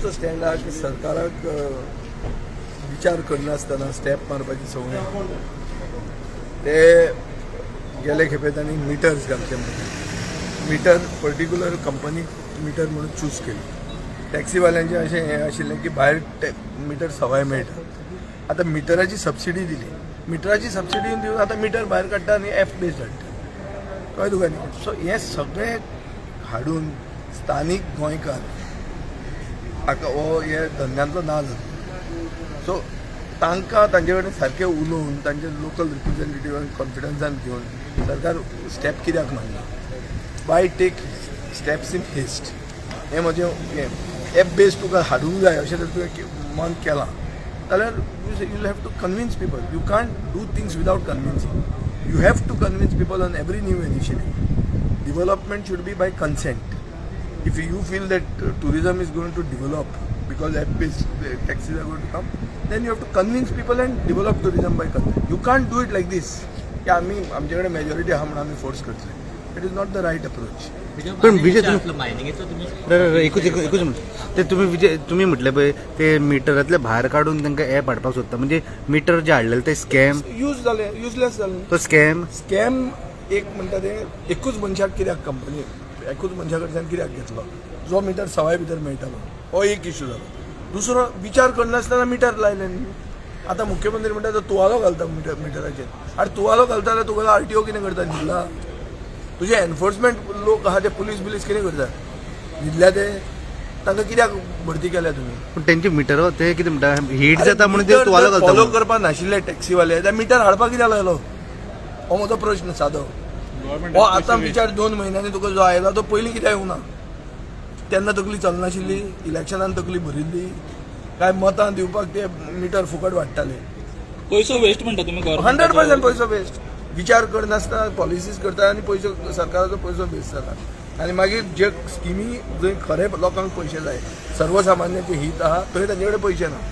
काँग्रेसचो stand आहा की सरकाराक विचार करनासतना स्टेप मारपाची संवय आहा. ते गेले खेपे तांणी मिटर्स घालचे म्हणून मिटर पर्टिक्युलर कंपनीक मिटर म्हणून चूज केली. टॅक्सीवाल्यांचें अशें हें आशिल्लें की भायर मिटर सवाय मेळटा. आतां मिटराची सबसिडी दिली. मिटराची सबसिडी दिवन आतां मिटर भायर काडटा आनी एप बेस्ड हाडटा. कळ्ळें तुका न्ही? सो हें सगळें हाडून स्थानीक गोंयकार हाका हो हे धंद्यांतलो ना जाता. सो तांकां तांचे कडेन सारकें उलोवन, तांचे लोकल रिप्रेझेंटेटिव्हांक कॉन्फिडन्सान घेवन सरकार स्टेप कित्याक मारना? Why take steps in haste? हें म्हजें हें. एप बेज तुका हाडूंक जाय अशें जर तुवें मन केलां जाल्यार you have to convince people. You can't do things without convincing. You have to convince people on every new initiative. Development should be by consent. If you feel that tourism is going to develop because app-based taxis are going to come, then you have to convince people and develop tourism by consent. You can't do it like this. की आम्ही आमच्याकडे majority आहा म्हणून आम्ही force करतले. It is not the right approach. पण विजय, तुम्ही मायनिंगेचो तुम्ही एकूच एकूच एकूच मिनिट. ते तुम्ही विजय, तुम्ही म्हटले पळय, ते मिटरांतले भायर काडून तांकां एप हाडपाक सोदता, म्हणजे मिटर जे हाडलेले ते स्कॅम? यूज जाले, युजलेस जाले. तो स्कॅम. स्कॅम एक म्हणटा ते एकूच मनशाक कित्याक, कंपनी एकूच मनशा कडच्यान कित्याक घेतलो जो मिटर सवाय भितर मेळटालो? हो एक इशू जालो. दुसरो, विचार करनासतना मिटर लायले न्ही. आतां मुख्यमंत्री म्हणटा तो तुवालो घालता मिटराचेर. आरे, तुवालो घालता जाल्यार तुगेलो आरटीओ कितें करता? न्हिदला? तुजे एनफोर्समेंट लोक आहा ते पुलीस बिलीस कितें करता? न्हिदल्या ते? तांकां कित्याक भरती केल्या तुमी? पण तेंचे मिटर ते कितें म्हणटा, हीट जाता म्हणून ते तुवालो घालता फॉलो म्हणून. करपाक नाशिल्ले टॅक्सीवाले, त्या मिटर हाडपाक कित्याक लायलो? हो म्हजो प्रश्न सादो हो. आतां विचार 2 म्हयन्यांनी तुका जो आयला तो पयलीं कित्याक येवना? तेन्ना तकली चलनाशिल्ली? इलेक्शनान तकली भरिल्ली काय मतां दिवपाक ते मिटर फुकट वाडटाले? पयसो वेस्ट म्हणटा तुम्ही government. 100% पयसो वेस्ट. विचार करनासतना पॉलिसीज करता आनी पयसो, सरकाराचो पयसो वेस्ट जाता. आनी मागीर जे स्किमी जंय खरे लोकांक पयशे जाय, सर्वसामान्याचे हित आहा, थंय तांचे कडेन पयशे ना.